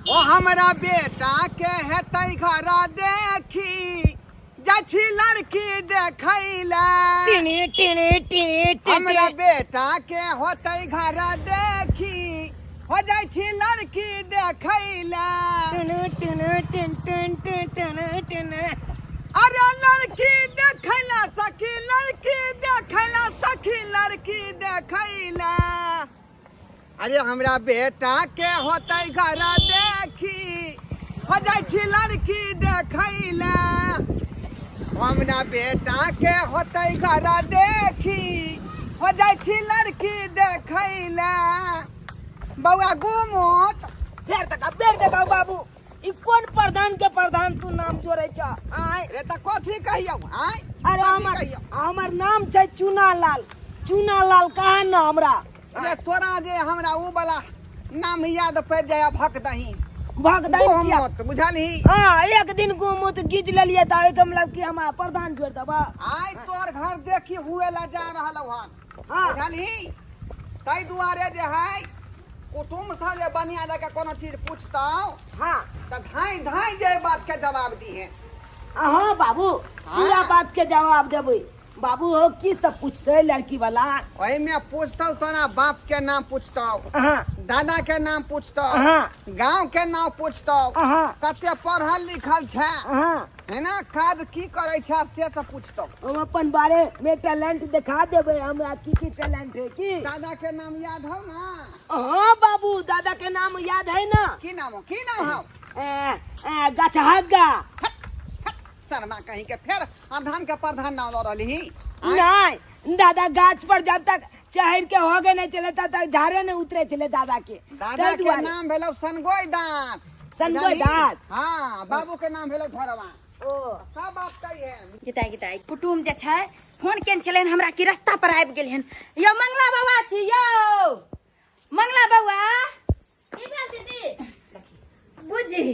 ओ हमरा बेटा के हेतै घर देखी जाइ छी लड़की देखै ले। टिनी टिनी टिनी टिनी। हमरा बेटा के होतै घर देखी हो जाइ छी लड़की देखै ले। टुनु टुनु टुन टुन टुन टुनु टुनु। अरे लड़की देखै ला सखी, लड़की देखै ला सखी, लड़की देखै ला। अरे हमरा बेटा के होतै घर देखी हो जाइ छी लड़की देखै ला। हमरा बेटा के होतै घर देखी हो जाइ छी लड़की देखै ला। बौआ गुमोत फेर देखा, फेर देखा बाबू, ई कोन प्रधान के प्रधान तू नाम जोड़े छ? आय रे त कथी कहियौ? आय अरे कथी हमर कहियौ? हमर नाम छै चूना लाल। चूना लाल कहा न हमरा? अरे तोरा जे हमरा उ वाला नाम याद पड़ जाय भक दही। भक दही किया? गुमोत बुझलही? हाँ, एक दिन गुमोत गीच लेलिए त ओइ के मतलब कि हमरा प्रधान जोड़ देबा। आय तोर घर देखी हुए ला जा रहल हन। हाँ। बुझलही? ताहि दुआरे जे है कुटुम्ब से जे बढ़िया जगह कोनो चीज पूछतौ, हाँ, त धाई धाई जे बात के जवाब दिहे। हाँ बाबू, पूरा हाँ। बात के जवाब देबै बाबू। हो की सब पूछते लड़की वाला? ओहिमे पूछतौ तोरा बाप के नाम पूछतौ, हाँ, दादा के नाम पूछतौ, हाँ, गांव के नाम पूछतौ, हाँ, कते पढ़ल लिखल छै, हाँ, है ना, काज की करै छै से सब पूछतौ। हम अपन बारे में टैलेंट दिखा देबै, हमरा की की टैलेंट है। की दादा के नाम याद हौ ना? हाँ बाबू, दादा के नाम याद है ना। की नाम हो, की नाम हौ? ए, ए, गछहग्गा। शर्मा कहीं के फेर प्रधान के प्रधान नाम लऽ रहली ही। नहीं दादा, गाछ पर जब तक चढ़ के हो गए नहीं चले तब तक झाड़े नहीं उतरे चले दादा के। दादा ताहि के दुआरे। नाम भेलौ सनगोई दास। सनगोई बुझलही? दास। हाँ, बाबू के नाम भेलौ धरवा। ओ सब बात कही है। गिताइ गिताइ कुटुम जे छै फोन केने छलनि हमरा कि रास्ता पर आबि गेल हन। यौ मंगला बाबा छी, यौ मंगला बौआ। की भेल दीदी? बुझी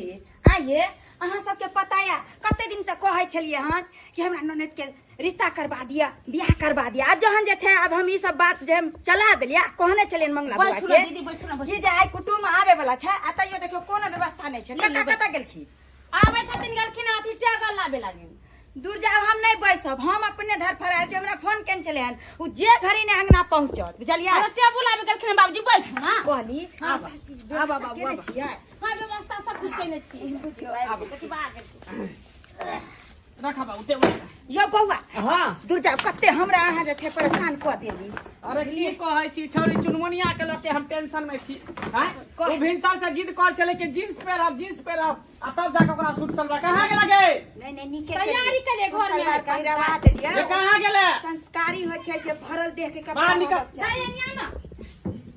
आइए अहाँ सबके पता या कते दिन से कहै छलियै हन कि हमरा ननद के रिश्ता करबा दिअ, बियाह करबा दिअ। आ जहन जे छै आब हम ई सब बात जे हम चला देलियै आ कहने छलियनि मंगला बौआ बैठू ना के दीदी, बैठू ना, बैठू। कि जे आइ कुटुम आबे वाला छै, आ तैयो देखियौ कोनो व्यवस्था नहि छै। नहि, कका नहि, कतऽ गेलखिन? आबै छथिन, गेलखिन अथी टेगल लाबे लागिन। दूर जाओ, हम नहीं बैसब, हम अपने धर फरायल छी। हमरा फोन केने छलै हन, उ जे घड़ी ने अंगना पहुंचत, बुझलियै? अरे टेबुल आबि गेलखिन हन बाबूजी, बैठू ना। कहली हाँ, आब सब चीज आब व्यवस्था आब केने आब छियै। हाँ, व्यवस्था सब कुछ केने छी। बुझियौ आबि गेल। देखी बा गेलखिन। रखा बाबू टेबुल। यौ बौआ। हाँ। दूर जाओ, कते हमरा अहाँ जे छै परेशान कऽ देली। अरे की कहै छी छौरी चुनमुनिया के लऽ के हम टेंशन में छी। हैं, ओ भिनसर से जिद कर छलै कि जींस पहिरब, जींस पहिरब, आ तब जाके ओकरा सूट सलवार कहाँ गेल गे? नहीं नहीं, नीके तैयारी करिए घर में। सलवार पहिरवा देलियै। ये कहाँ गेलै? संस्कारी होइ छै जे भरल देह के कपड़ा बाहर निकल। रहबाक चाही। नहीं, नहीं, ना।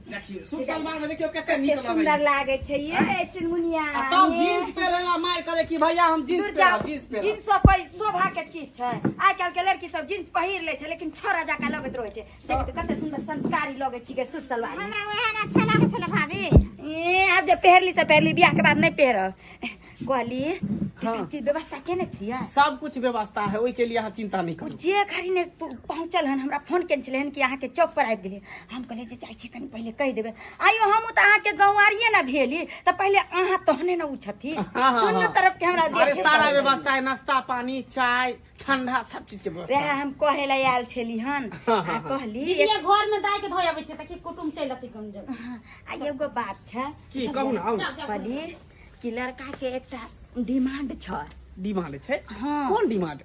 देखियौ सूट सलवार में देखियौ कते नीक कते सुंदर लगै। लागे छै ये चुनमुनिया। आ तब जींस पहिरला मार करे कि भैया हम जींस दूर जाओ, पहिरब, जींस पहिरब। जींसो कोई शोभा के चीज छै? आइ काल्हि के लड़की सब जींस पहिर लै छै लेकिन छौड़ा जकाँ लगैत रहै छै। देख तऽ कते सुंदर संस्कारी लगै छिकै सूट सलवार में। हमरा ओहन अच्छा लागै छलै भाभी। ए आब जे पहिरली से पहिरली, बियाह के बाद नहीं पहिरब। कहली कि सब चीज व्यवस्था केने छियै? सब कुछ व्यवस्था है, ओहि के लिए अहाँ चिंता नहीं करू। जे घड़ी ने पहुंचल हन हमरा फोन केने छलै हन कि अहाँके चौक पर आबि गेलियै। हम कहलियै जे जाइ छी कनि पहिले कहि देबै। आइयो हम तऽ अहाँके गंवारिये ने भेली तऽ पहिले अहाँ तहने ने उ छथिन। हाँ, हाँ, दुनू हाँ। तरफ के हमरा अरे देखे सारा पड़ै। व्यवस्था है, नाश्ता पानी चाय ठंडा सब चीज के व्यवस्था वएह है। हम कहे ला आयल छली हन। हाँ, हाँ, आ कहली दीदी, ये घर में दाई के धोय आबै छै तऽ की कुटुम चलि अतै कम जल्दी। हाँ, आ एगो बात छै। की कहू ना, आउ ना। जाउ, जाउ। कहली कि लड़का के एकटा डिमांड छै। डिमांड छै? हाँ। कोन डिमांड?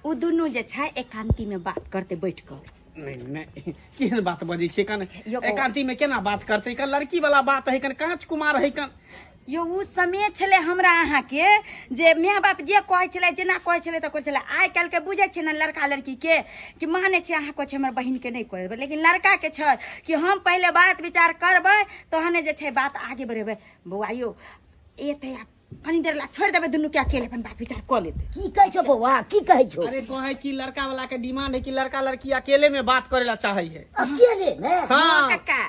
उ दुनू जे छै एकांती में बात करते बैठ कऽ। नहीं नहीं, केहन बात बजै छियै कन? यौ। एकांती में केना बात करतै कन? लड़की वाला बात है कन, कांच कुमार है कन। यौ उ समय छलै हमरा अहाँके जे माय बाप जे कहै छलै जेना कहै छलै तऽ करै छलै। आइ काल्हिके बुझै छियै ने लड़का लड़कीके कि मानै छै अहाँ कहै छै हमर बहिनके नहि करबै, लेकिन लड़काके छै कि हम पहिले बात विचार करबै तहने जे छै बात आगे बढ़ेबै। बौआ यौ, एतै आब कनी देर ला छोड़ि देबै दुनूके अकेले, अपन बात विचार कऽ लेतै। की कहै छौ बौआ, की कहै छौ? अरे कहै कि लड़का वाला के डिमांड है कि लड़का लड़की अकेले में बात करे ला चाहे है। अकेले में? हाँ। कक्का।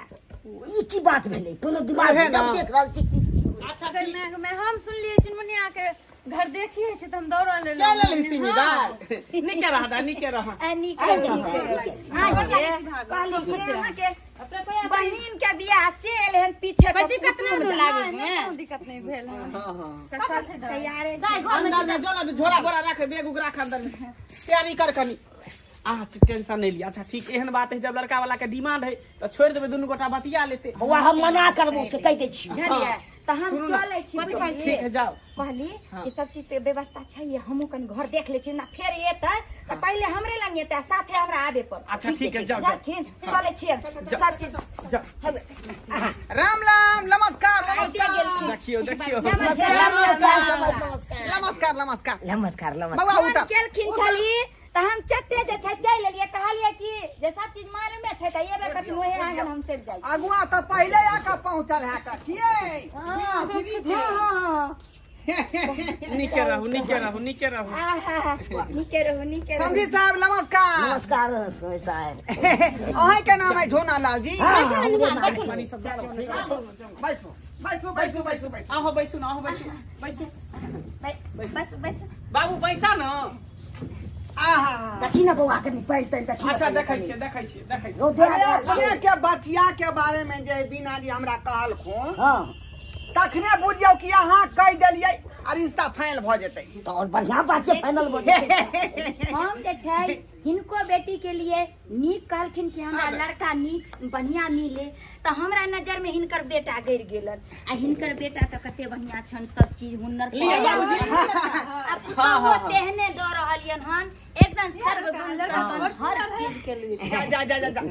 ई की बात भेलै? कोनो दिमाग ओहे से ना। देख रहल छी की? अच्छा, अगर ठीक। मैं हम सुनलिए चुनमुनिया के घर देखी है छै त हम दौड़ल एलहुँ। चल अली सिमीदार, निके रह दा, निके रह। आ, नीक आइ रहे, जाउ, नीक रहे। नीक रहे। हाँ, गोर लागै ये छी भाभी। कहली कि अहाँके अपने कोई बहिन के बियाह से एले हन पीछे कोई दिक्कत नहीं कुटुम्ब लागे नहि कोनो दिक्कत नहीं भेल हन। हाँ हाँ तऽ सब चीज तैयारे छै। दाइ घर में अंदर में जो ना झोला बोरा रख बैग उग रख अंदर में तैयारी कर कनी अहाँ टेंशन नहीं लिया। अच्छा ठीक एहन बात है जब लड़का वाला के डिमांड है तो छोड़ देबै दुनू गोटा बतिया लेते। बौआ हम मना करबो से कहि दै छी। बुझलियै तऽ हम सुनू ना। चलै छी बुझलियै? ठीक है जाओ। कहली कि सब चीज के व्यवस्था छै हमहूँ कनि घर देख लै छी ना फेर एतै तऽ पहिले हमरे लग एतै आ साथे हमरा आबे पड़तै। अच्छा ठीक है जाओ जाओ। जाथिन चलै छियै सब चीज। जाओ। राम राम नमस्कार नमस्कार। देखियो देखियो। नमस्कार नमस्कार नमस्कार नमस्कार नमस्कार नमस्कार नमस्कार। बौआ फोन उतर केलखिन छली तऽ हम चट्टे जे छै चलि एलियै। कहलियै कि जे सब चीज मालूमे छै तऽ एबे करथिन ओहे आंगन हम चलि जाइ छी। अगुआ तऽ पहिले आके पहुँचल है का किए बिना सीढ़ी से। नीके रहू नीके रहू नीके रहू। आहा, नीके रहू नीके रहू। समधी साहब नमस्कार। नमस्कार सोय साहब। अहीं के नाम है झोना लाल जी? हाँ, हमरे नाम छै। बैठू बैठू बैठू बैठू बैठू। आहो बैसू ना आहो बैसू बैसू। बस बस बाबू बैसा ना। आहा देखी ना बौआ कनी पैर तैर देखी ना। अच्छा कनी, देखै कनी। छियै देखै छियै देखै छियै। रौ देह अरे रहल छै। अपने के बचिया के बारे में जे बिना जी हमरा कहलखुन हाँ तखने बुझियौ कि अहाँ कहि देलियै आ रिश्ता फाइनल भऽ जेतै। तऽ और बढ़िया बात छै फाइनल भऽ जेतै। हम जे छै हिनको बेटी के लिए नीक कहलखिन कि हमरा लड़का नीक बढ़िया मिले तऽ हमरा नजर में हिनकर बेटा गिर गेलन आ हिनकर बेटा तऽ कते बढ़िया छन सब चीज हुनर लिअ बाबूजी। आ पुतोहो तेहने दऽ रहलियन हन एकदम सर्वगुण संपन्न हर चीज के लिए। जा जा जा जा जा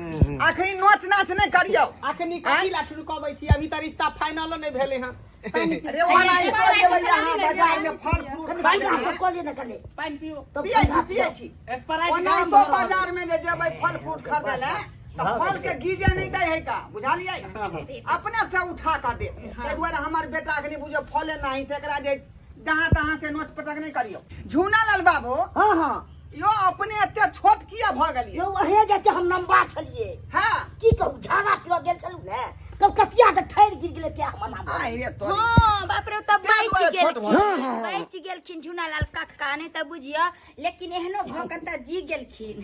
अखनी नोच नाच नहि करियौ। अखनी कथी ला ठुनकबै छी अभी तऽ रिश्ता फाइनलो नहि भेलै हन। अरे ओना इसो जेबै अहाँ बाजार में फल फ्रूट कनी खरीदै ठंडा सब कऽ लिअ ने कनी। पानि पियो। तब पियै छी ठंडा पियै छी। स्प्राइट ओना गरम इसो भऽ रहल बाजार में जे जेबै फल फ्रूट खरीदै ले तऽ फल के गीजे नहि दै है का बुझलियै अपने से उठा कऽ दे। ताहि दुआरे हमर बेटा अखनी बुझियौ फले नहि तकरा जे जहाँ तहाँ से नोच पटक नहि करियौ। झूना लाल बाबू। हाँ हाँ। यो अपने एते छोट किया भऽ गेलियै? यौ अहे जते हम लम्बा छलियै। हाँ। की कहू झाड़ा फिरऽ गेल छलहुँ ने कलकतिया के ठहरि गिर गेलै तें हम एना भऽ आहि रे तोरी। हाँ बाप रे तब ताहि बचि दुआरे छोट भऽ गेलखिन बचि गेलखिन झूनालाल कक्का नहि तऽ बुझियौ लेकिन एहनो भऽ कऽ तऽ जी गेलखिन।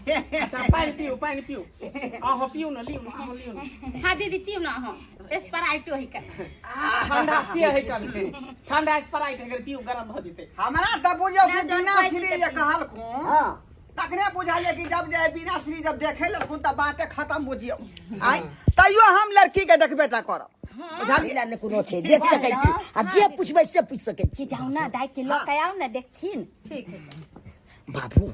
अच्छा पानि पिउ पानि पिउ अहाँ पिउ ने लिउ ने अहाँ लिउ ने। हाँ दीदी पिउ ना अहाँ स्प्राइट होई के ठंडा से है कनी ठंडा स्प्राइट है पिउ गरम भऽ जेतै। हमरा तऽ बुझियौ कि ना, जहन बिना कहै श्री छी जे तऽ कहलखुन हाँ तखने बुझलियै कि जब जे बिना श्री जब देखे लेलखुन तऽ बाते खत्म बुझियौ। आइ तैयो हम लड़की के देखबे टा करब बुझलियै। एहि लए कोनो छै देख सकै छी आ जे पुछबै से पूछि सकै छी। जाउ ना दाइ के लऽ के आउ ने देखथिन। ठीक है बाबू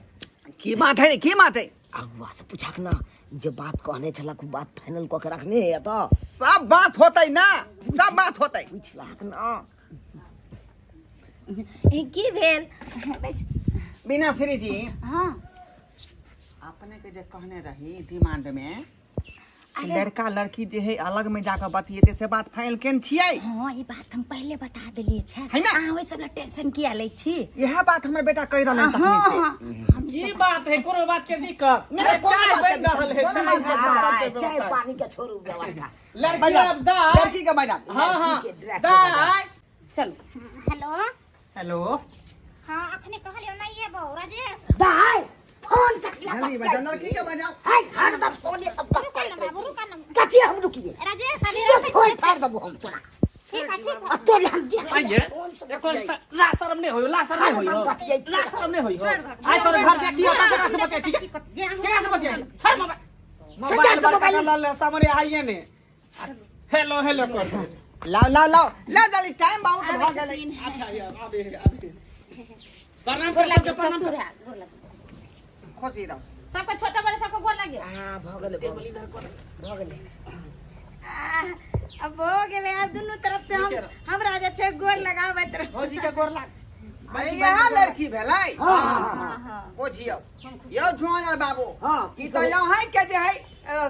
की बात है की बात है? अगुआ से पूछक ना जे बात कहने छलक उ बात फाइनल कऽ के रखने है तऽ सब बात होतै ना सब बात होतै। पूछलक ना। ए, की भेल? बस। बिना श्री जी। हाँ अपने के जे कहने रही डिमांड में कि लड़का लड़की जे है अलग में जाकर बतियेते से बात फाइनल केन छियै? हाँ ई बात हम पहले बता देलिए छै। है ना? अहाँ ओहि सब ला टेंशन किया लै छी? यह बात हमर बेटा कहि रहल है तखनी से। हाँ की बात है कोनो बात के दिक्कत? नहीं, नहीं, कोनो चाय बात के बनि रहल है दिक्कत, चाय कोनो बात के व्यवस्था, चाय सबके व्यवस्था। पानी के छोड़ू व्यवस्था। लड़की बजा, अब दाय। लड़की के बजा। हाँ हाँ लड़की के ड्रेस के दाय। चलो। Hello hello. हाँ अखने कहलियो नहीं एबो राजेश। दाय फोन कटला जल्दी बजा लड़की के बजाओ। हाय हरदम सोने सब गप करैत रहै बाबू, छी। रुका ना। कथी हम रुकिए? राजेश, अभी सीधे रखै फोन छी। फाड़ देबो हम तोरा। ठीक है ठीक है। आ तोरे हम देख आइए फोन से एको बतियाइ। ला शर्म नहीं होयो ला शर्म नहीं होयो हरदम बतियाइ। ला शर्म नहीं होयो। आइ तोरे घर देखियो त केकरा से बतियाइ छी केकरा से बतियाइ छी? छोड़ मोबाइल। सजा से मोबाइल मोबाइल। बड़का लल सामने आइए ने हेलो हेलो कर। लाओ लाओ लाओ ला जल्दी टाइम बहुत भऽ गेलै। अच्छा ये आबे आबे प्रणाम कर सबके प्रणाम ससुर कर। है गोर लगे। खुशी रहो। सबके छोटा बड़ा सबको गोर लगे। हाँ भऽ गेलै टेबल इधर कर। भऽ गेलै। अब हो गेलै आब दुनू तरफ से हम हमरा जे छै गोर लगाबैत रह। भौजी के गोर लाग। अरे यह लड़की भेलै। हाँ हाँ हाँ बुझियौ यौ झुआनर बाबू। हाँ, ई तऽ अहीं के जे है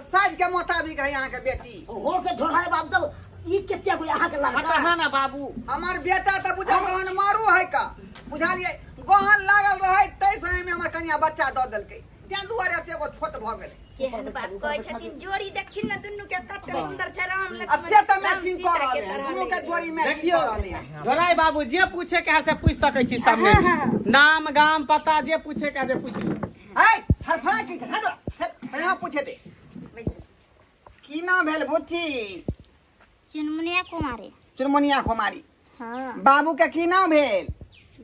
साइज के मुताबिक है अहाँ के बेटी। हो के ढोढ़ाई बाप तब ई कते गो अहाँ के लड़का? हटा ना बाबू। हमर बेटा तऽ बुझा गहन मारू है का बुझलियै गहन लागल रहै ताहि समय में हमर कनिया बच्चा दऽ देलकै ताहि दुआरे एते एगो छोट भऽ गेलै। केहन बात कहै छथिन जोड़ी देखथिन ने दुनू के कते सुंदर छै राम आ लक्ष्मण से तऽ राम मैचिंग सीता कऽ रहल के है तरह दुनू के लगै। जोड़ी मैचिंग देखियौ कऽ रहल है। ढोढ़ाई बाबू जे पूछे के है से पूछ सकै छी सामने में। नाम गाम पता जे पूछे के है से पूछ लियौ। है फड़फड़ा की छै हट यहाँ पूछे दे। की नाम भेल बुच्ची? चुनमुनिया कुमारी। चुनमुनिया कुमारी। हाँ। बाबू के की नाम भेल?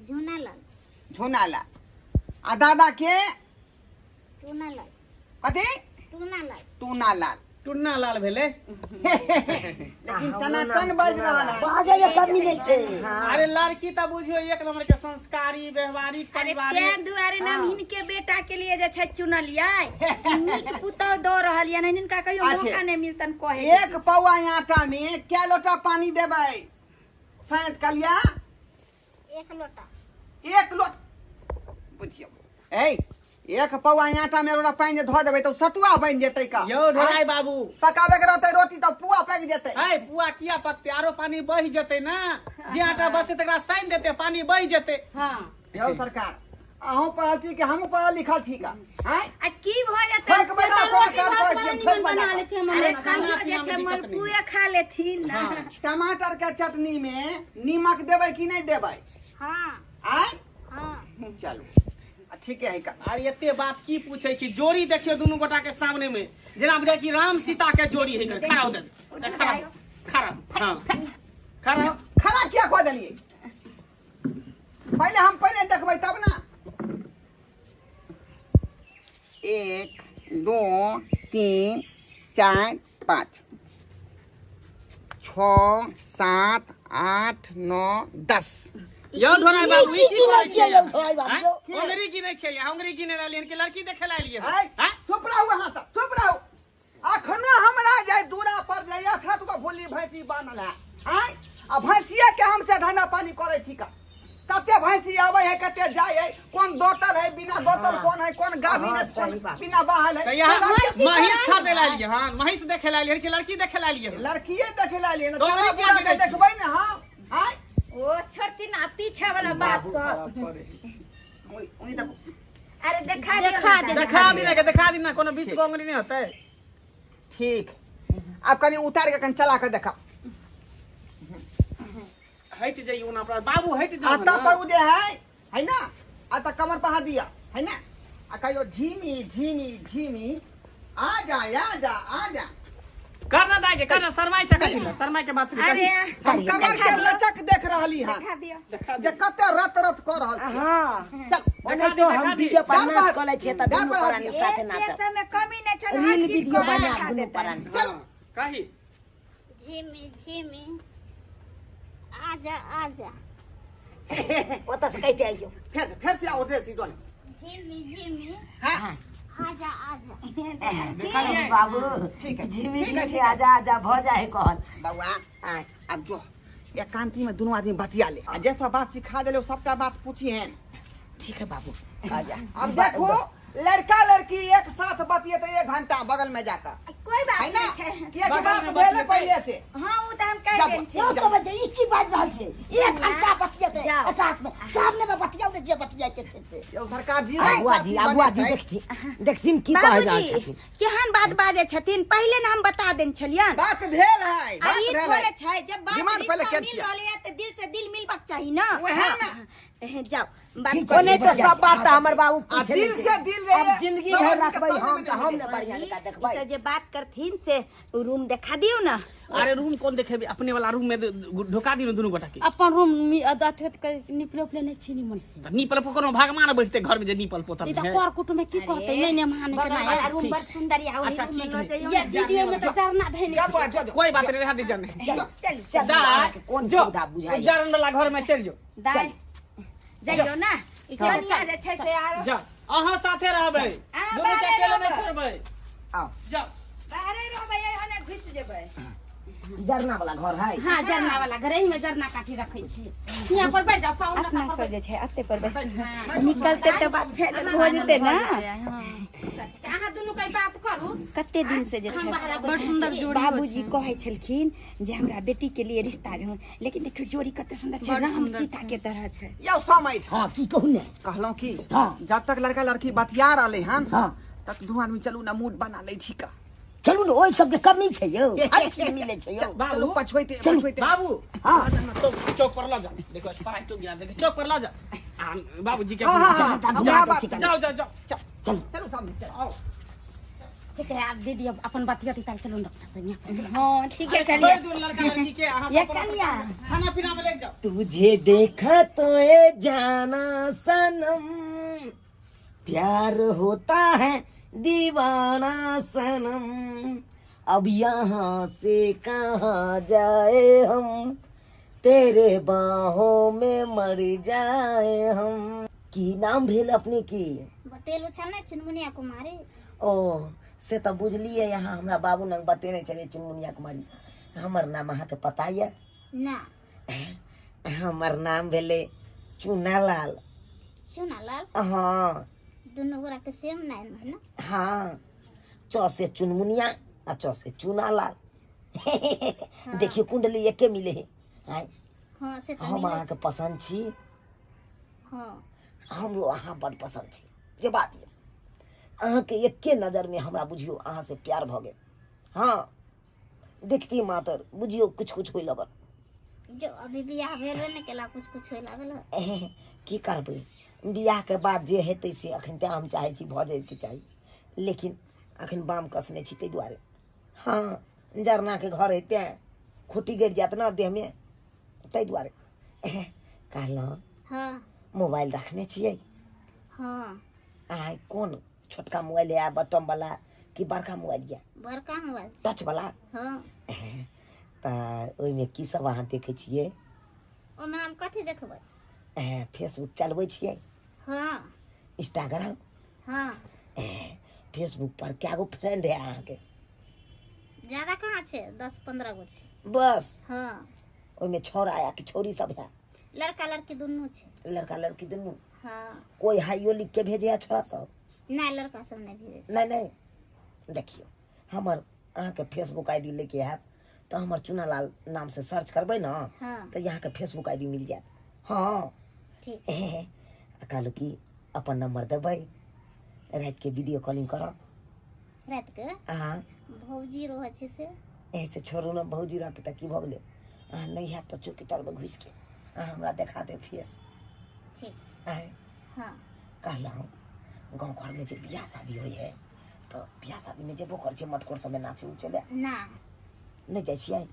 झूनालाल। झुनालाल। आ दादा के? टूनालाल। कथी? टूनालाल। टूनालाल। टुन्ना लाल भेलै। लेकिन टनाटन बाजि रहल है। बाजै मे कमी नहि छै। अरे लड़की तऽ बुझियौ एक नंबर के संस्कारी व्यवहारिक अरे पारिवारिक। तें दुआरे नाम हिनके बेटा के लिए जे छै चुनलियै कि नीक पुतौह दऽ रहल यऽ, नहीं हिनका कहियो अच्छा। मौका नहि मिलतन कहे के। एक पौआ आटा में कै लोटा पानी देबै? सैंत कलिया। एक लोटा। एक लोटा बुझियौ। ए एक पौआ आटा में लोटा पानि जे धऽ देबै तऽ सतुआ बनि जेतै का। यौ ढोलाई बाबू, पकाबै के रहतै रोटी तऽ पुआ पाकि जेतै। है पुआ किया पकतै? आरो पानी बहि जेतै ना, जे आटा बचतै तकरा सानि देतै, पानी बहि जेतै। हाँ। यौ सरकार, अहूँ पढ़ल छी कि हमहूँ पढ़ल लिखल छी का? आँय? आ की भऽ जेतै? ठोकि बना से तऽ कोन रोटी काज भात करै बड़ा छियै, निमन ठोकि बना बना कऽ। लै छै हमर अरे ननद। कहियो खाना जे पीना छै मे दिक्कत नहि। मलपुए खा लेथिन ना। हाँ। टमाटर के चटनी में नीमक देबै कि नहि देबै? हाँ। आँय? हाँ। चलू आ ठीके है का। अरे एते बात की पूछै छी, जोड़ी देखियौ दुनू गोटा के सामने में, जेना बुझाय कि राम सीता के जोड़ी है। खड़ा हो दे, खड़ा हो, खड़ा हो, हाँ खड़ा हो। खड़ा किया कऽ देलियै? पहिले हम पहिले देखबै तब ना। 1 2 3 4 5 6 7 8 9 10। यौ ढोनाइ बाबू, ई की गिनै करै छियै छियै यौ ढोनाइ बाबू, आँय? यौ? अंगुरी गिनै छियै, अंगुरी गिनै ला एलियै कि लड़की देखे ला एलियै? आँय? आँय? चुप रहू अहाँ सब, चुप रहू। अखनो हमरा जाय दूरा पर जाय अखत को भुल्ली भैंसी बान्हल है। आँय? आ भैंसिया के हमसे धंधा पानी करै छी का? कते भैंसी आबै है, कते जाय है, कोन दोतल है, बिना दोतल कोन है, कोन गाभिन है, हाँ, सही कोन बात। बिना बाहल है। तऽ यहाँ सबके महींस खरीदे ला एलियै हन, महींस देखे ला एलियै कि लड़की देखे ला एलियै? लड़किए देखे ला एलियै ना, तो चना लड़की बुरा के किया गिनै देखबै ने हम। आँय? ओ छोड़थिन आ पीछा वाला बात सब। उनी उनी देखो। अरे देखा दियौ देखा ना दे। दादा। देखा दी ना, देखा दी ना, कोनो 20 गो अंगुरी नहि होतै। ठीक, आब कनि उतार के कनि चला के देखा। हटि जइयौ ना अपना बाबू, हटि आ जाउ तब ना। पर उ जे है, है ना, आ त कमर पर हाथ दिया है ना, आ कहियो झीमी झीमी झीमी आ जा आ जा आ जा। कर ना दाइ के, कर ना, शरमाइ छै कथी लए? शरमाइ के बात नहि। अरे हम कमर के लचक देख रहली हन, देखा दियौ जे कते रत रत कऽ रहल छी। हाँ। चल ओना तो देखा हम दी। वीडियो पर दाल नाच भात। कऽ लै छियै तऽ दाल दुनू भात प्राणी दियौ। साथे ए, नाचब। से सबमे कमी नहि छनि, हर रील चीज वीडियो कऽ बनायब देखा दुनू देतनि। प्राणी। चल। कही। झिमी झिमी आजा आजा। ओतऽ से कहिते आइयौ। फेर से आओ, फेर से डोल। झिमी झिमी हाँ। आजा आजा। देखलियै? बाबू ठीक है, झिमी ठीक है, झिमी ठीक है। आजा आजा भऽ जाइ है कहल। बउआ, आँय। अब जो एकांती में दोनों आदमी बतिया ले, आ जैसा बात सिखा देले सबटा बात पूछी हैं। ठीक है बाबू, आजा। अब देखो लड़का लड़की एक साथ बतिये तो 1 घंटा बगल में जाकर, कोई बात है ना? नहीं छै। किया कि बगल बात में भेले बतियेतै। पहिले से। हाँ, उ तऽ हम कहि जाबो। देने छी। यौ समझ ई की बाजि रहल छै? 1 घंटा बतियेतै जाओ। साथ में, सामने में बतियाउ ने जे बतियाइके छै से। यौ सरकार जी, अगुआ जी, अगुआ जी देखथिन, देखथिन की कहै रहल बाबूजी छथिन। केहन बात बाजै छथिन, पहिले ने हम बता देने छलियनि। बात भेल है, आ बात ई भेल है। थोड़े छै, जब बात डिमांड पहिले रिश्ता केने मिल छियै। रहलै है तऽ दिल से दिल मिलबाक चाही ना। वएह ना। हाँ, जाओ बात ठीक करू। छै, नहीं तो सब बात तऽ हमर बाबू आ पूछे दिल नहीं से छै। दिल रहे, अब जिंदगी सब भर आदमी के रखबै सामने हम में तऽ हम नहीं ने बढ़िया जकाँ ई देखबै। सब जे बात करथिन से उ रूम देखा दियौ ना। अरे रूम कोन देखेबै, अपने वाला रूम में ढुका दियौ ने दुनू गोटा के। अपन रूम अथी के निपले उपले नहि छी निमन से। तऽ नीपल कोनो भगवान बैठते घर में जे नीपल पोतल ई तऽ है। कर कुटुम में की कहतै, नहि नहि माने के बगल नहि। वाला रूम ठीक। बड़ सुंदर या, ओही अच्छा, रूम में ठीक लऽ है। जइयौ या ने। वीडियो में तऽ जरना धैने जा छै। बौआ, जो, जो। कोई बात नहीं, रहा दी जाने। चल चल, दाइ, अहाँके कोन जो, सुविधा बुझाइए? जरन वाला घर में चलि जो। दाइ, जइयौ ना। ई कनिया जे छै से आरो जा, अहाँ साथे रहबै, अहाँ दुनू के बाहरे अकेले नहि रहबै। छोड़बै। आओ। जाओ। बाहरे रहबै, ओने घुसि जेबै। जरना वाला घर है। हाँ, जरना वाला घर, एही में जरना काठी रखै छी। हियाँ पर बैठ जाओ, पाँव अपना लगा पर सब जे छै अते पर बैसू, निकलते तऽ बात फाइनल भऽ जेतै ना। अहाँ दुनू के बात करू। कते दिन से जे छै बड़ सुंदर जोड़ी। बाबूजी कहै छलखिन जे हमरा बेटी के लिए रिश्ता रहू, लेकिन देखियौ जोड़ी कते सुंदर छै, बड़ राम सुंदर सीता के तरह छै। यौ समय। हाँ, की कहू ने? कहलहुँ की, हाँ। जब तक लड़का लड़की बतिया रहले हन, हाँ। तक दू आदमी चलू ना मूड बना लै छी का। चलू ने, ओहि सबके कमी छै यौ, हर चीज मिलै छै यौ। चलू बाबू पछुएते चलू। पछुएते। बाबू, हाँ। तो चौक पर ल जा, देखो स्प्राइट गिरा देखो, चौक पर ल जा। आ बाबूजी के हाँ, हाँ, हाँ, चल, हाँ, चल, हाँ, चल, चल, जाओ जाओ जाओ, चल, चलू सामने चल। आओ। से कहे आब दीदी अब अपन बतियत ताल चलू ना अपना संगे अपन चलू। हाँ ठीक है छोड़ि कनिया दियौ लड़का लड़की के अहाँ ये सब अपन कनिया खाना पीना में लागि जाओ तुझे देखा तो ये जाना सनम प्यार होता है दीवाना सनम अब यहाँ से कहाँ जाए हम तेरे बाहों में मर जाए हम की नाम भेल अपने की बतेलु छल ने चुनमुनिया कुमारी ओ से तऽ बुझलियै अहाँ हमरा बाबू लग बतेने छलियै चुनमुनिया कुमारी हमर नाम अहाँके पता यऽ ना हमर नाम भेलै चूनालाल चुनालाल हँ दुनू गोरा के सेम नाम है ना हँ च से चुनमुनिया आ च से चूनालाल देखियौ कुंडली एके मिले है आँय हाँ से तऽ हम मिलै अहाँके पसन्द छी हाँ हमरो अहाँ बड़ पसन्द छी जे बात यऽ अहाँके एके नजरमे हमरा बुझियौ अहाँसँ प्यार भऽ गेल हँ देखती मातर बुझियौ किछु किछु होइ लगल जो अभी बियाह भेल ने केला कुछ कुछ होय लागल एह, की करबै बियाहके बाद जे हेतै से अखन तऽ हम चाहै छी भऽ जाइके चाही लेकिन अखन बाम कसने छी ताहि दुआरे हँ जरनाके घर है तेँ खुट्टी गड़ि जायत ने देहमे ताहि दुआरे एह, कहलहुँ हाँ मोबाइल रखने छियै हाँ आइ कोन छोटका मोबाइल है बटम वाला कि बड़का मोबाइल यऽ बड़का मोबाइल छै टच वाला हाँ तऽ ओहिमे की सब अहाँ देखै छियै ओहिमे हम कथी देखबै फेसबुक चलबै छियै हाँ इंस्टाग्राम हाँ फेसबुक पर कए गो फ्रेंड है अहाँके ज्यादा कहाँ छै 10-15 गो छै बस हाँ ओहिमे छौड़ा या कि छौड़ी सब है लड़का लड़की दुनू छै लड़का लड़की दुनू हाँ कोई हाइयो लिख के भेजे है छोड़ा सब नहि लड़का सब नहि भेजै छै नहि नहि देखियौ हमर अहाँके फेसबुक I D लेके आयत तऽ हमर चुनालाल नामसँ सर्च करबै ने हाँ तऽ अहाँके फेसबुक I D मिल जायत हँ ठीक आ कहलहुँ कि अपन नंबर देबै रातिके वीडियो कॉलिंग करब रातिके अहाँ भौजी रहै छै से एहिसँ छोड़ू ने भौजी रहतै तऽ की भऽ गेलै अहाँ नहि हैत तऽ चौकी तरमे घुसिके अहाँ हमरा देखा देब फेस ठीक छै आँय हँ कहलहुँ गाँव घरमे जे बियाह शादी होइ है तऽ बियाह शादीमे जेबो करै छै मटकोर सबमे नाचे उचे लए ना नहि जाइ छियै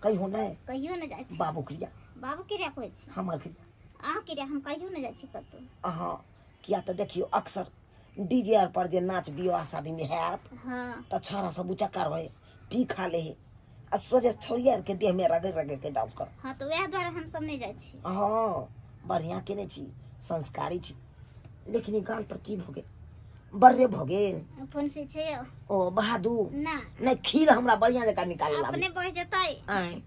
कहियो नहि कहियो नहि जाइ छी बाबू क्रिया बाबू क्रिया कहै छी हमर क्रिया अहाँ क्रिया हम कहियो नहि जाइ छी कतहु अहाँ किया तऽ देखियौ अक्सर डीजे आर पर जे नाच बियाह शादीमे हैत हँ तऽ छौड़ा सब उचक्का रहे पी खा ले है आ सोझे छौड़िया आरके देहमे रगड़ि रगड़ि के डांस कर हँ तऽ वएह दुआरे हमसब नहि जाइ छी हँ बढ़िआँ केने छी संस्कारी छी लेकिन ई गाल पर की भऽ गेल बर्रे भऽ गेल फुंसी छै यौ ओ बहादुर ना नहि खीर हमरा बढ़िआँ जकाँ निकाल लाबू अपने बहि जेतै आँय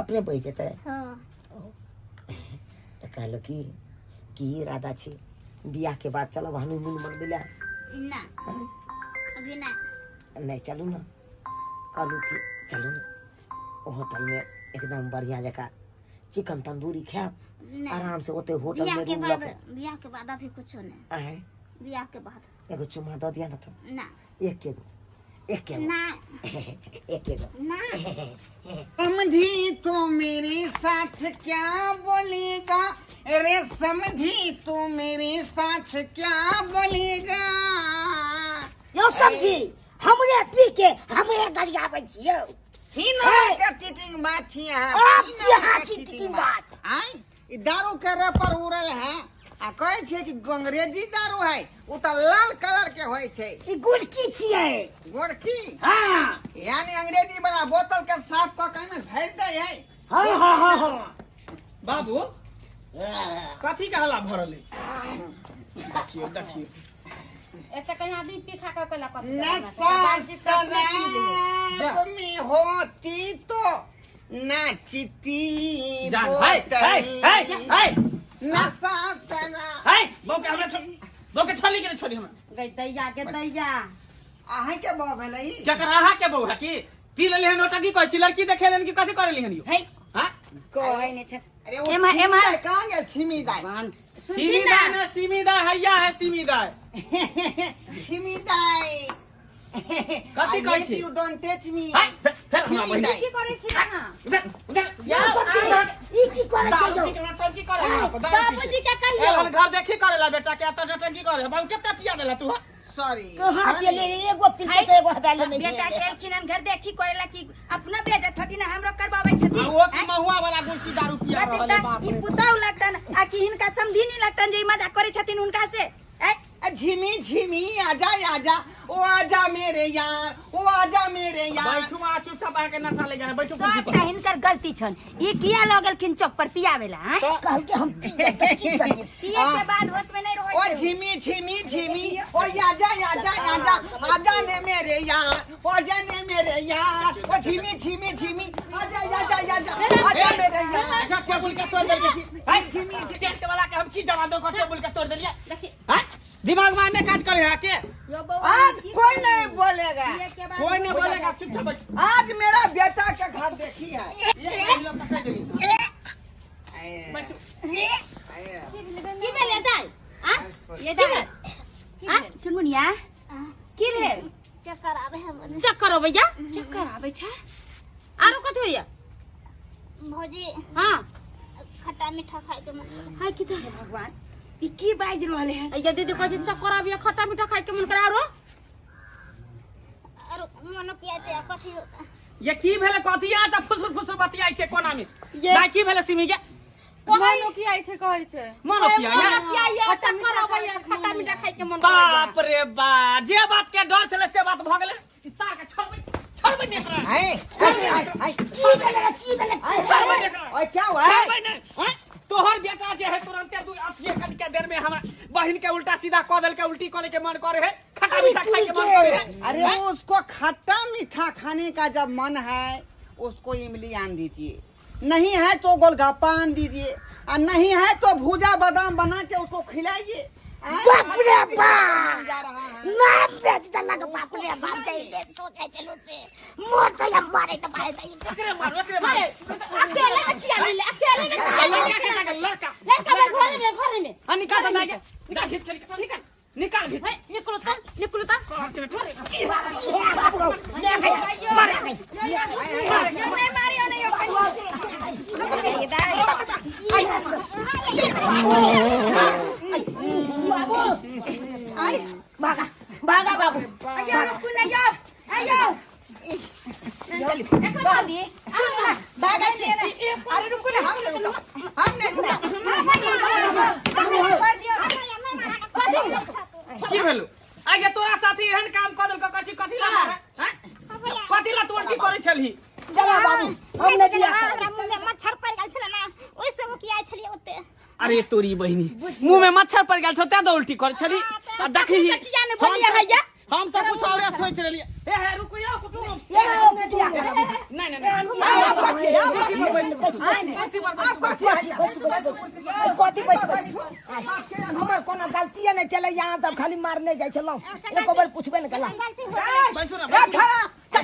अपने बहि जेतै हँ तऽ कहलहुँ कि की इरादा छै बियाहके बाद चलब हनीमून मनबै लए ना अभी ना नहि चलू ने कहलहुँ कि चलू ने होटलमे एकदम बढ़िआँ जकाँ चिकन तन्दूरी खायब नहि आराम से ओते होटल बियाह में के रूम बाद लऽ के बियाह के बाद अभी कुछो नहीं आँय बियाह के बाद एगो चुम्मा दऽ दिअ ने तऽ ना एक एगो एक एगो ना एक एगो ना समझी तू मेरे साथ क्या बोलेगा अरे समझी तू मेरे साथ क्या बोलेगा यौ समझी हमरे पी के हमरे गरियाबै छियौ सीना के टीटिंग बात छी अहाँ आप सीना की हाँ के छी टीटिंग टीटिंग बात। आँय ई दारू के रपर उड़ल है आ कहै छै कि अंग्रेजी दारू है ओ तऽ लाल कलर के होइ छै ई गुड़की छियै गोरकी हाँ यानी अंग्रेजी वाला बोतल के साफ कऽ के एहिमे भरि दै है हाँ हाँ हाँ हाँ बाबू कथी के हल्ला भऽ रहलै देखियौ देखियौ एते कहीं आदमी पी खा के केला कथी नशा शराब में होती तो नाचती जान है है है है नशा शराब है बौके हमरा छोड़ बौके छोड़ी के छोड़ी हमरा गई दैया के दैया अहाँ के बौ भेलै ई? केकर अहाँ के बौ है की पी लेली हन नौटंकी कहै छी लड़की देखे लेन की कथी करे ली हन यौ है हां कहै नहि छै अरे ओ एम्हर- छिमी एम्हर। दाइ कहाँ गेल छिमी दाइ भगवान सीमी दाय ने सीमी दाय हैया है सीमी दाय छिमी दाइ कथी कहै छी? You don't touch me है फेर हमरा छिमी बहिन दाइ की करै छी अहाँ उधर उधर यौ समझी ई की करै छै यौ दारू पी के नौटंकी करे है दारू पी बाबूजी के कहियौ के घर देखी करेला बेटा के एतऽ नौटंकी करे बाबू कते पिया देला तू हाँ? सॉरी। कहाँ पियलियै? एगो पिलकै तऽ एगो हटाले नहि। बेटा के एलखिन हन घर देखी करेला कि अपना बेइज्जत हथिन आ हमरो करबाबै छथिन। आ ओ की महुआ वाला गुलकी दारू पिया कथी रहल है तऽ बाप ई रे। पुतहु लगतन आ कि हिनका समझी नहीं लगतन जे ई मजाक करै छथिन हुनका से ऐ? आ झिमी झिमी आजा आजा, ओ आजा मेरे यार, ओ आजा मेरे यार। बैठू आ चुपचाप अहाँके नशा ले जाए, बैठू कुर्सी पर। सबटा हिनकर गलती छन। ई किया लऽ गेलखिन चौक पर पियावे ला? आँय? कहलकै हम पीयब तऽ की करियै? पिए के बाद होश में नहीं रहै ओ छै। झिमी झिमी झिमी, ओ आजा आजा आजा, आजा ने मेरे यार, ओ जा ने मेरे यार, ओ झिमी झिमी झिमी, आजा आजा आजा, आजा मेरे यार। देखा टेबुल के तोड़ देलकै। झिमी झिमी। टेंट वाला के हम की जवाब दो? टेबुल के तोड़ देलियै हैं? दिमाग में नहि काज करे है के? यो बौआ, आज की कोई नहीं बोलेगा। पिए के बाद कोई नहीं बोलेगा, चुपचाप बैठ। आज मेरा बेटा के घर देखी है। ये लोग पकड़ देली। बैठू। की भेलै दाइ? आ ये दाइ आ चुनमुनिया, की भेल? चक्कर आबै है बने। चक्कर अबैया? चक्कर आबै छै? आरो कथी होइया? भौजी। हाँ। खट्टा मीठा खाय के मन करे। हाय की तऽ भगवान, ई की बाजि रहल है? अइया दीदी कहै छै चक्कर आबैया, खट्टा मीठा खाय के मन करे, आरो? आरो मनो किया ते कथी? ये की भेलै? कथी यहाँ से फुसुर फुसुर बतियाइ छै कोना में? ये- दाइ, की भेलै सिमी के? कहाँ नोकिया छै कहै छै? मनो किया मनो किया या चक्कर अबैया, खट्टा मीठा खाय के मन करैया। बाप रे बा, जे बात के डर छलै से बात भऽ गेलै। ई सार के छोड़बै, छोड़बै नहि एकरा। आए आए आए। की भेलै? की भेलै? छोड़बै नहि एकरा। ओए, क्या हुआ है? छोड़बै नहि। आँय? तोहर बेटा जे है तुरंते दू अथिए कनिके देर में हमरा बहिन के उल्टा सीधा कऽ देलकै। उल्टी करे के मन करे है, खट्टा मीठा खाय के मन करे है। अरे, वो उसको खट्टा मीठा खाने का जब मन है, उसको इमली आन दीजिए, नहीं है तो गोलगप्पा आन दीजिए, और नहीं है तो भूजा बादाम बना के उसको खिलाइए। आए, बाप रे खट्टा मीठा बाप। जा रहा है। ना बेच देलक, बाप रे बाप, दैले सोचै छलहुँ से मोर तो हम मारे तऽ मारे तऽ एकरे मारो, एकरे मारो। अकेले में किया मिले? अकेले में किया मिले? लड़का के लड़का। लड़का में घरे में, घरे में। हाँ, निकाल दे दाइ के। निकाल, घीच के निकाल, निकाल निकाल, घीच। निकलो त, निकलो त। सार के बेटा। यो नहि मारियो नहि, यो खाली ये दाइ। भागा भागा बाबू। अयो रुकू ने यो, अयो कहली सुन ना, भागै छियै ने। अरे रुकू ने। हम नहीं रुका, हम नहीं रुका। छोड़ दियौ। की भेलौ आगे? तोरा साथी एहन काम कऽ देलकौ? कथी कथी ला मारे हैं? कथी ला तू उल्टी करै छलही? चला बाबू, हम नहि बियाह करब। हमरा मुँह में मच्छर पड़ि गेल छलै ने, ओहि से किया छलियै ओते। अरे तोरी बहिनी, मुंह में मच्छर पड़ गेल छौ तें तो उल्टी करै छली। आ देखी, किया ने बोलिए हैया? हम सब कुछ औरे सोच रहलियै। हे हे, रुकू यौ कुटुम। यौ, बियाह करब। नहीं नहीं नहीं। आप कथी, आप कथी? कुर्सी पर। आप कथी? बैसू बैसू बैसू, कथी? बैसू बैसू। हमर कोनो गलतीए नहि छलै, यहाँ सब खाली मारने जाइ छलहुँ, एको बेर पुछबे नहि केलहुँ। बैसू ना। ए छड़ा, चल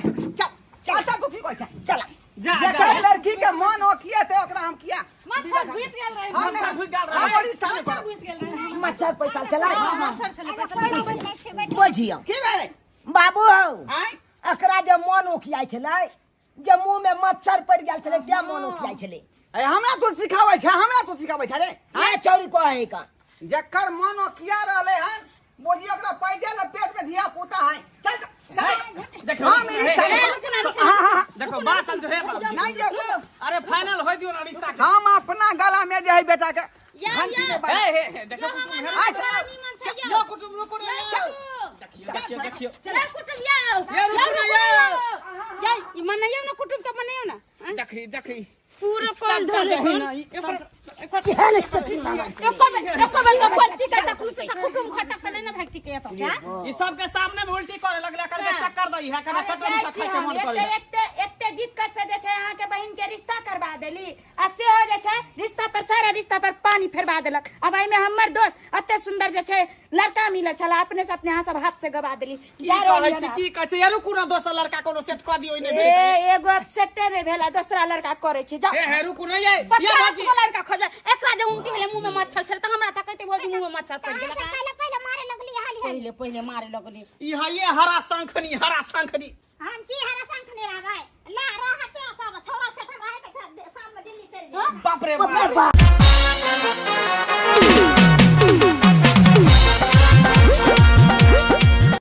चल, अच्छा तू की कहै छै? चला। जा जे जा। छै लड़की के मन हो किया ते ओकरा हम किया मच्छर घुसि गेल रहै। हम मच्छर घुसि गेल रहै। हम रिश्ता नहि करब। घुसि गेल रहै। मच्छर पैसा चला। मच्छर छलै पैसा। बुझियौ। की भेलै? बाबू हौ। आँय? एकरा जे मन ओकियाइ छलै, जे मुँह में मच्छर पड़ि गेल छलै तें मन ओकियाइ छलै। अरे, हमरा तू सिखाबै छै? हमरा तू सिखाबै छै रे? हाँ, चौरी कहै का। जकर मन ओकिया रहले हन, बुझियो ओकरा पैदे ल पेट में धिया पुता है। चल चल चल। देखो। हाँ, मेरी हे, सारी- हे, हाँ हाँ हाँ। देखो बात जो है बाबूजी। नहीं ये अरे, फाइनल हो दियो ना रिश्ता के। हम अपना गला में जे है बेटा के घंटी या। में बांध- हे हे हे, देखो कुटुम, हे। अच्छा। निमन छै यौ। यो कुटुम, रुकू ना यो। देखियो देखियो देखियो। या कुटुम यौ। ये रुकू ना यो। या ई मनैयौ ना कुटुम के, मनैयौ ना। देखी देखी। पूरा कौन धरे? एकर केहन एक सखी मामा। एको बेर, एको बेर तो बोलती के त खुशी से कुटुम खटक त नहीं ना भागती के तो क्या? ई सब के सामने में उल्टी करे लगले करके चक्कर दई है कना, खट्टा मीठा खाय के मन करे। एते एते एते दिक्कत से जे छै अहाँके बहिन के रिश्ता करवा देली, आ सेहो जे छै रिश्ता पर, सारा रिश्ता पर पानी फेरवा देलक। अब एहिमे हमर दोस्त? एते सुंदर जे छै लड़का मिलल छला, अपने से अपने अहाँ सब हाथ से गवा देली। की जा रहल कहै छी? ना। की कहै छी? रुकू ना, दोसर लड़का कोनो सेट कऽ दियौ नै भेल। ए, एगो अपसेटे नहि भेल आ दोसरा लड़का करै छी, जाउ। हे हे, रुकू ना ये ये। 50 भाजी गो लड़का खोजबै। एकरा जे उल्टी भेलै, मुंह में मच्छर छलै, त हमरा तकैते भौजी मुंह में मच्छर पड़ि गेल। पहिले पहिले मारे लगली हाली हाली। पहिले पहिले मारे लगली। ई है ये हरा शंखनी, हरा शंखनी। हम की हरा शंख ने रहबै ला रहते सब छोरा से हम रहे के शाम में दिल्ली चल जाए। बाप रे बाप।